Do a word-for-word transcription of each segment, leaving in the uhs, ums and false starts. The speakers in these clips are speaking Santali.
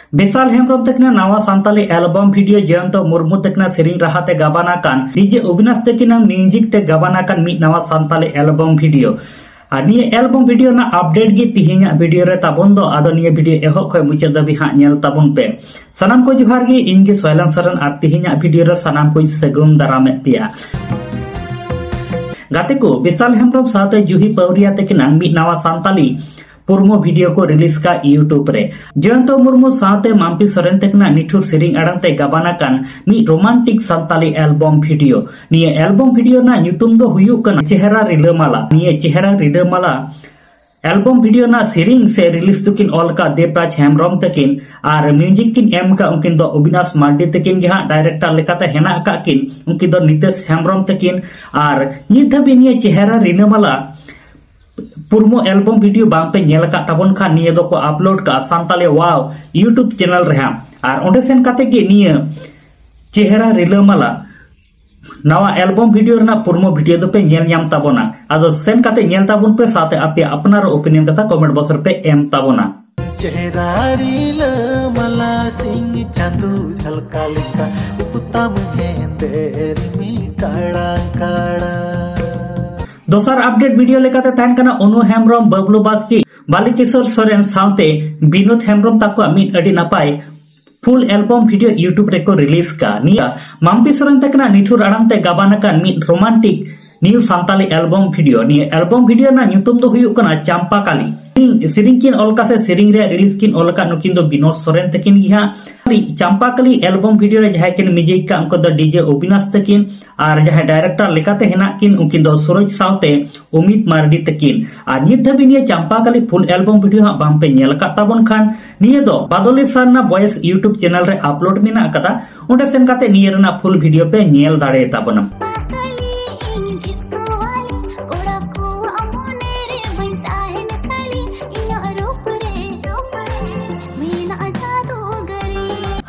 ᱵᱤᱥᱟᱞ ᱦᱮᱢᱵᱨᱚᱢ ᱛᱟᱹᱠᱤᱱᱟᱜ ᱱᱟᱣᱟ ᱥᱟᱱᱛᱟᱞᱤ ᱮᱞᱵᱚᱢ ᱵᱷᱤᱰᱤᱭᱳ, ᱡᱚᱭᱚᱱᱛᱚ ᱢᱩᱨᱢᱩ ᱛᱟᱹᱠᱤᱱᱟᱜ ᱥᱮᱨᱮᱧ ᱨᱟᱦᱟ ᱛᱮ ᱜᱟᱵᱟᱱ ᱟᱠᱟᱱ, ᱰᱤᱡᱮ ᱚᱵᱤᱱᱟᱥ ᱛᱟᱹᱠᱤᱱᱟᱜ ᱢᱤᱣᱡᱤᱠ ᱛᱮ ᱜᱟᱵᱟᱱ ᱟᱠᱟᱱ ᱢᱤᱫ ᱱᱟᱣᱟ ᱥᱟᱱᱛᱟᱞᱤ ᱮᱞᱵᱚᱢ ᱵᱷᱤᱰᱤᱭᱳ᱾ ᱟᱨ ᱱᱤᱭᱟᱹ ᱮᱞᱵᱚᱢ ᱵᱷᱤᱰᱤᱭᱳ ᱨᱮᱱᱟᱜ ᱟᱯᱰᱮᱴ ᱜᱮ ᱛᱤᱦᱤᱧᱟᱜ ᱵᱷᱤᱰᱤᱭᱳ ᱨᱮ ᱛᱟᱵᱚᱱ ᱫᱚ᱾ ᱟᱫᱚ ᱱᱤᱭᱟᱹ ᱵᱷᱤᱰᱤᱭᱳ ᱮᱦᱚᱵ ᱠᱷᱚᱱ ᱢᱩᱪᱟᱹᱫ ᱫᱷᱟᱹᱵᱤᱡ ᱦᱟᱸᱜ ᱧᱮᱞ ᱛᱟᱵᱚᱱ ᱯᱮ᱾ ᱥᱟᱱᱟᱢ ᱠᱚ ᱡᱚᱦᱟᱨ ᱜᱮ, ᱤᱧ ᱜᱮ ᱥᱚᱭᱞᱟᱱ ᱥᱚᱨᱮᱱ, ᱟᱨ ᱛᱤᱦᱤᱧᱟᱜ ᱵᱷᱤᱰᱤᱭᱳ ᱨᱮ ᱥᱟᱱᱟᱢ ᱠᱚᱧ ᱥᱟᱹᱜᱩᱱ ᱫᱟᱨᱟᱢᱮᱫ ᱯᱮᱭᱟ᱾ ᱜᱟᱛᱮ ᱠᱚ, ᱵᱤᱥᱟᱞ ᱦᱮᱢᱵᱨᱚᱢ ᱥᱟᱶᱛᱮ ᱡᱩᱦᱤ ᱯᱟᱣᱨᱤᱭᱟ ᱛᱟᱹᱠᱤᱱᱟᱜ ᱢᱤᱫ ᱱᱟᱣᱟ ᱥᱟᱱᱛᱟᱞᱤ ᱯᱨᱳᱢᱳ ᱵᱷᱤᱰᱤᱭᱳ ᱠᱚ ᱨᱤᱞᱤᱡᱽ ᱠᱟᱜ YouTube ᱨᱮ᱾ ᱡᱚᱭᱚᱱᱛᱚ ᱢᱩᱨᱢᱩ ᱥᱟᱶᱛᱮ ᱢᱟᱢᱯᱤ ᱥᱚᱨᱮᱱ ᱛᱟᱹᱠᱤᱱᱟᱜ ᱱᱤᱴᱷᱩᱨ ᱥᱮᱨᱮᱧ ᱟᱲᱟᱝ ᱛᱮ ᱜᱟᱵᱟᱱ ᱟᱠᱟᱱ ᱢᱤᱫ ᱨᱳᱢᱟᱱᱴᱤᱠ ᱥᱟᱱᱛᱟᱞᱤ ᱮᱞᱵᱚᱢ ᱵᱷᱤᱰᱤᱭᱳ᱾ ᱱᱤᱭᱟᱹ ᱮᱞᱵᱚᱢ ᱵᱷᱤᱰᱤᱭᱳ ᱨᱮᱱᱟᱜ ᱧᱩᱛᱩᱢ ᱫᱚ ᱦᱩᱭᱩᱜ ᱠᱟᱱᱟ ᱪᱮᱦᱨᱟ ᱨᱤᱞᱟᱹᱢᱟᱞᱟ᱾ ᱱᱤᱭᱟᱹ ᱪᱮᱦᱨᱟ ᱨᱤᱞᱟᱹᱢᱟᱞᱟ ᱮᱞᱵᱚᱢ ᱵᱷᱤᱰᱤᱭᱳ ᱨᱮᱱᱟᱜ ᱥᱮᱨᱮᱧ ᱥᱮ ᱨᱤᱞᱤᱡᱽ ᱫᱚᱠᱤᱱ ᱚᱞ ᱟᱠᱟᱫ ᱫᱮᱵᱽᱨᱟᱡᱽ ᱦᱮᱢᱵᱨᱚᱢ ᱛᱟᱹᱠᱤᱱ, ᱟᱨ ᱢᱤᱣᱡᱤᱠ ᱠᱤᱱ ᱮᱢ ᱟᱠᱟᱫ ᱩᱱᱠᱤᱱ ᱫᱚ ᱚᱵᱤᱱᱟᱥ ᱢᱟᱨᱰᱤ ᱛᱟᱹᱠᱤᱱ ᱜᱮ ᱦᱟᱸᱜ ᱰᱟᱭᱨᱮᱠᱴᱚᱨ ᱞᱮᱠᱟᱛᱮ ᱦᱮᱱᱟᱜ ᱟᱠᱟᱫ ᱠᱤᱱ᱾ ᱩᱱᱠᱤᱱ ᱫᱚ ᱱᱤᱛᱮᱥ ᱦᱮᱢᱵᱨᱚᱢ ᱛᱟᱹᱠᱤᱱ᱾ ᱟᱨ ᱱᱤᱛ ᱫᱷᱟᱹᱵᱤᱡ ᱱᱤᱭᱟᱹ ᱪᱮᱦᱨᱟ ᱨᱤᱞᱟᱹᱢᱟᱞᱟ ᱯᱨᱳᱢᱳ ᱮᱞᱵᱚᱢ ᱵᱷᱤᱰᱤᱭᱳ ᱵᱟᱝ ᱯᱮ ᱧᱮᱞ ᱟᱠᱟᱫ ᱛᱟᱵᱚᱱ ᱠᱷᱟᱱ, ᱱᱤᱭᱟᱹ ᱫᱚᱠᱚ ᱟᱯᱞᱳᱰ ᱠᱟᱜᱼᱟ ᱥᱟᱱᱛᱟᱞᱤ ᱣᱟᱣ YouTube ᱪᱮᱱᱮᱞ ᱨᱮ ᱦᱟᱸᱜ᱾ ᱟᱨ ᱚᱸᱰᱮ ᱥᱮᱱ ᱠᱟᱛᱮ ᱜᱮ ᱱᱤᱭᱟᱹ ᱪᱮᱦᱨᱟ ᱨᱤᱞᱟᱹᱢᱟᱞᱟ ᱱᱟᱣᱟ ᱮᱞᱵᱚᱢ ᱵᱷᱤᱰᱤᱭᱳ ᱨᱮᱱᱟᱜ ᱯᱨᱳᱢᱳ ᱵᱷᱤᱰᱤᱭᱳ ᱫᱚᱯᱮ ᱧᱮᱞ ᱧᱟᱢ ᱛᱟᱵᱚᱱᱟ᱾ ᱟᱫᱚ ᱥᱮᱱ ᱠᱟᱛᱮ ᱧᱮᱞ ᱛᱟᱵᱚᱱ ᱯᱮ, ᱥᱟᱶᱛᱮ ᱟᱯᱮᱭᱟᱜ ᱟᱯᱱᱟᱨ ᱚᱯᱤᱱᱤᱭᱚᱱ ᱠᱟᱛᱷᱟ ᱠᱚᱢᱮᱱᱴ ᱵᱚᱠᱥ ᱨᱮᱯᱮ ᱮᱢ ᱛᱟᱵᱚᱱᱟ᱾ ᱪᱮᱦᱨᱟ ᱨᱤᱞᱟᱹᱢᱟᱞᱟ ᱥᱤᱧ ᱪᱟᱸᱫᱚ ᱡᱷᱟᱞᱠᱟ ᱞᱮᱠᱟ, ᱩᱯᱛᱟᱢ ᱦᱮᱸᱫᱮ ᱨᱤᱢᱤᱞ ᱠᱟᱲᱟ ᱠᱟᱲᱟ᱾ ᱫᱚᱥᱟᱨ ᱟᱯᱰᱮᱴ ᱵᱷᱤᱰᱤᱭᱳ ᱞᱮᱠᱟᱛᱮ ᱛᱟᱦᱮᱱ ᱠᱟᱱᱟ ᱚᱱᱩ ᱦᱮᱢᱵᱨᱚᱢ, ᱵᱟᱵᱞᱩ ᱵᱟᱥᱠᱮ, ᱵᱟᱞᱤ ᱠᱤᱥᱳᱨ ᱥᱚᱨᱮᱱ ᱥᱟᱶᱛᱮ ᱵᱤᱱᱳᱫ ᱦᱮᱢᱵᱨᱚᱢ ᱛᱟᱠᱚᱣᱟᱜ ᱢᱤᱫ ᱟᱹᱰᱤ ᱱᱟᱯᱟᱭ ᱯᱷᱩᱞ ᱮᱞᱵᱚᱢ ᱵᱷᱤᱰᱤᱭᱳ YouTube ᱨᱮᱠᱚ ᱨᱤᱞᱤᱡᱽ ᱠᱟᱜᱼᱟ᱾ ᱱᱤᱭᱟᱹ ᱢᱟᱢᱯᱤ ᱥᱚᱨᱮᱱ ᱛᱟᱹᱠᱤᱱᱟᱜ ᱱᱤᱴᱷᱩᱨ ᱟᱲᱟᱝ ᱛᱮ ᱜᱟᱵᱟᱱ ᱟᱠᱟᱱ ᱢᱤᱫ romantic New Santali album video. ᱱᱤᱭᱟᱹ ᱮᱞᱵᱚᱢ ᱵᱷᱤᱰᱤᱭᱳ ᱨᱮᱱᱟᱜ ᱧᱩᱛᱩᱢ ᱫᱚ ᱦᱩᱭᱩᱜ ᱠᱟᱱᱟ ᱪᱟᱢᱯᱟ ᱠᱟᱞᱤ᱾ ᱥᱮᱨᱮᱧ ᱠᱤᱱ ᱚᱞ ᱟᱠᱟᱫ ᱥᱮ ᱥᱮᱨᱮᱧ ᱨᱮᱭᱟᱜ ᱨᱤᱞᱤᱡᱽ ᱠᱤᱱ ᱚᱞ ᱟᱠᱟᱫ ᱱᱩᱠᱤᱱ ᱫᱚ ᱵᱤᱱᱳᱫ ᱥᱚᱨᱮᱱ ᱛᱟᱹᱠᱤᱱ ᱜᱮ ᱦᱟᱸᱜ᱾ ᱪᱟᱢᱯᱟ ᱠᱟᱞᱤ ᱮᱞᱵᱚᱢ ᱵᱷᱤᱰᱤᱭᱳ ᱨᱮ ᱡᱟᱦᱟᱸᱭ ᱠᱤᱱ ᱢᱤᱣᱡᱤᱠ ᱟᱠᱟᱫ ᱩᱱᱠᱩ ᱫᱚ ᱰᱤᱡᱮ ᱚᱵᱤᱱᱟᱥ ᱛᱟᱹᱠᱤᱱ, ᱟᱨ ᱡᱟᱦᱟᱸᱭ ᱰᱟᱭᱨᱮᱠᱴᱚᱨ ᱞᱮᱠᱟᱛᱮ ᱦᱮᱱᱟᱜ ᱠᱤᱱ ᱩᱱᱠᱤᱱ ᱫᱚ ᱥᱩᱨᱚᱡᱽ ᱥᱟᱶᱛᱮ ᱚᱢᱤᱛ ᱢᱟᱨᱰᱤ ᱛᱟᱹᱠᱤᱱ᱾ ᱟᱨ ᱱᱤᱛ ᱫᱷᱟᱹᱵᱤᱡ ᱱᱤᱭᱟᱹ ᱪᱟᱢᱯᱟ ᱠᱟᱞᱤ ᱯᱷᱩᱞ ᱮᱞᱵᱚᱢ ᱵᱷᱤᱰᱤᱭᱳ ᱦᱟᱸᱜ ᱵᱟᱝ ᱯᱮ ᱧᱮᱞ ᱟᱠᱟᱫ ᱛᱟᱵᱚᱱ ᱠᱷᱟᱱ, ᱱᱤᱭᱟᱹ ᱫᱚ ᱵᱟᱫᱚᱞᱤ ᱥᱟᱨᱱᱟ ᱵᱚᱭᱮᱥ YouTube ᱪᱮᱱᱮᱞ ᱨᱮ ᱟᱯᱞᱳᱰ ᱢᱮᱱᱟᱜ ᱟᱠᱟᱫᱟ᱾ ᱚᱸᱰᱮ ᱥᱮᱱ ᱠᱟᱛᱮ ᱱᱤᱭᱟᱹ ᱨᱮᱱᱟᱜ ᱯᱷᱩᱞ ᱵᱷᱤᱰᱤᱭᱳ ᱯᱮ ᱧᱮᱞ ᱫᱟᱲᱮ ᱛᱟᱵᱚᱱᱟ᱾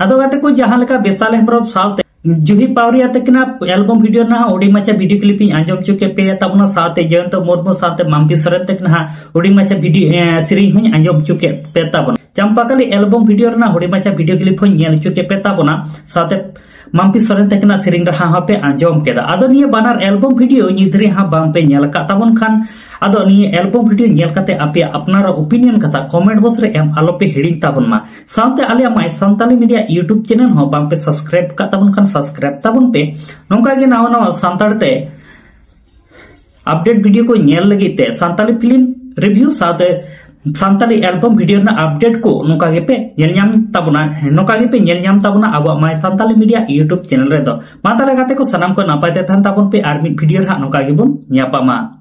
ᱟᱫᱚ ᱜᱟᱛᱮ ᱠᱚ, ᱡᱟᱦᱟᱸ ᱞᱮᱠᱟ ᱵᱤᱥᱟᱞ ᱦᱮᱢᱵᱨᱚᱢ ᱥᱟᱶᱛᱮ ᱡᱩᱦᱤ ᱯᱟᱣᱨᱤᱭᱟ ᱛᱟᱹᱠᱤᱱᱟᱜ ᱮᱞᱵᱚᱢ ᱵᱷᱤᱰᱤᱭᱳ ᱨᱮᱱᱟᱜ ᱦᱚᱸ ᱦᱩᱰᱤᱧ ᱢᱟᱪᱷᱟ ᱵᱷᱤᱰᱤᱭᱳ ᱠᱞᱤᱯ ᱤᱧ ᱟᱸᱡᱚᱢ ᱦᱚᱪᱚ ᱠᱮᱫ ᱯᱮᱭᱟ ᱛᱟᱵᱚᱱᱟ, ᱥᱟᱶᱛᱮ ᱡᱚᱭᱚᱱᱛᱚ ᱢᱩᱨᱢᱩ ᱥᱟᱶᱛᱮ ᱢᱟᱢᱯᱤ ᱥᱚᱨᱮᱱ ᱛᱟᱹᱠᱤᱱᱟᱜ ᱦᱚᱸ ᱦᱩᱰᱤᱧ ᱢᱟᱪᱷᱟ ᱵᱷᱤᱰᱤᱭᱳ, ᱮ, ᱥᱮᱨᱮᱧ ᱦᱚᱸᱧ ᱟᱸᱡᱚᱢ ᱦᱚᱪᱚ ᱠᱮᱫ ᱯᱮ ᱛᱟᱵᱚᱱᱟ᱾ ᱪᱟᱢᱯᱟᱠᱟᱞᱤ ᱮᱞᱵᱚᱢ ᱵᱷᱤᱰᱤᱭᱳ ᱨᱮᱱᱟᱜ ᱦᱩᱰᱤᱧ ᱢᱟᱪᱷᱟ ᱵᱷᱤᱰᱤᱭᱳ ᱠᱞᱤᱯ ᱦᱚᱸ ᱧᱮᱞ ᱦᱚᱪᱚ ᱠᱮᱫ ᱯᱮ ᱛᱟᱵᱚᱱᱟ, ᱥᱟᱶᱛᱮ ᱢᱟᱢᱯᱤ ᱥᱚᱨᱮᱱ ᱛᱟᱹᱠᱤᱱᱟᱜ ᱥᱮᱨᱮᱧ ᱨᱟᱦᱟ ᱦᱚᱸᱯᱮ ᱟᱸᱡᱚᱢ ᱠᱮᱫᱟ᱾ ᱟᱫᱚ ᱱᱤᱭᱟᱹ ᱵᱟᱱᱟᱨ ᱮᱞᱵᱚᱢ ᱵᱷᱤᱰᱤᱭᱳ ᱱᱤᱛ ᱫᱷᱟᱹᱨᱤᱡ ᱦᱟᱸᱜ ᱵᱟᱝᱯᱮ ᱧᱮᱞ ᱟᱠᱟᱫ ᱛᱟᱵᱚᱱ ᱠᱷᱟᱱ, ᱟᱫᱚ ᱱᱤᱭᱟᱹ ᱮᱞᱵᱚᱢ ᱵᱷᱤᱰᱤᱭᱳ ᱧᱮᱞ ᱠᱟᱛᱮ ᱟᱯᱮᱭᱟᱜ ᱟᱯᱱᱟᱨᱟᱜ ᱚᱯᱤᱱᱤᱭᱚᱱ ᱠᱟᱛᱷᱟ ᱠᱚᱢᱮᱱᱴ ᱵᱚᱠᱥ ᱨᱮ ᱮᱢ ᱟᱞᱚᱯᱮ ᱦᱤᱲᱤᱧ ᱛᱟᱵᱚᱱ ᱢᱟ᱾ ᱥᱟᱶᱛᱮ ᱟᱞᱮᱭᱟᱜ ᱢᱟᱭ ᱥᱟᱱᱛᱟᱞᱤ ᱢᱤᱰᱤᱭᱟ ᱭᱩᱴᱩᱵᱽ ᱪᱮᱱᱮᱞ ᱦᱚᱸ ᱵᱟᱝᱯᱮ ᱥᱟᱵᱥᱠᱨᱟᱭᱤᱵ ᱟᱠᱟᱫ ᱛᱟᱵᱚᱱ ᱠᱷᱟᱱ ᱥᱟᱵᱥᱠᱨᱟᱭᱤᱵ ᱛᱟᱵᱚᱱ ᱯᱮ᱾ ᱱᱚᱝᱠᱟ ᱜᱮ ᱱᱟᱣᱟ ᱱᱟᱣᱟ ᱥᱟᱱᱛᱟᱲ ᱛᱮ ᱟᱯᱰᱮᱴ ᱵᱷᱤᱰᱤᱭᱳ ᱠᱚ ᱧᱮᱞ ᱞᱟᱹᱜᱤᱫ ᱛᱮ ᱥᱟᱱᱛᱟᱞᱤ ᱯᱷᱤᱞᱢ ᱨᱤᱵᱷᱤᱭᱩ ᱥᱟᱶᱛᱮ ᱥᱟᱱᱛᱟᱞᱤ ᱮᱞᱵᱚᱢ ᱵᱷᱤᱰᱤᱭᱳ ᱨᱮᱱᱟᱜ ᱟᱯᱰᱮᱴ ᱠᱚ ᱱᱚᱝᱠᱟ ᱜᱮᱯᱮ ᱧᱮᱞ ᱧᱟᱢ ᱛᱟᱵᱚᱱᱟ, ᱱᱚᱝᱠᱟ ᱜᱮᱯᱮ ᱧᱮᱞ ᱧᱟᱢ ᱛᱟᱵᱚᱱᱟ ᱟᱵᱚᱣᱟᱜ ᱢᱟᱭ ᱥᱟᱱᱛᱟᱞᱤ ᱢᱤᱰᱤᱭᱟ ᱭᱩᱴᱩᱵᱽ ᱪᱮᱱᱮᱞ ᱨᱮᱫᱚ᱾ ᱢᱟ ᱛᱟᱦᱞᱮ ᱜᱟᱛᱮ ᱠᱚ, ᱥᱟᱱᱟᱢ ᱠᱚ ᱱᱟᱯᱟᱭ ᱛᱮ ᱛᱟᱦᱮᱱ ᱛᱟᱵᱚᱱ ᱯᱮ, ᱟᱨ ᱢᱤᱫ ᱵᱷᱤᱰᱤᱭᱳ ᱨᱮ ᱦᱟᱸᱜ ᱱᱚᱝᱠᱟ ᱜᱮᱵᱚᱱ ᱧᱟᱯᱟᱢᱟ᱾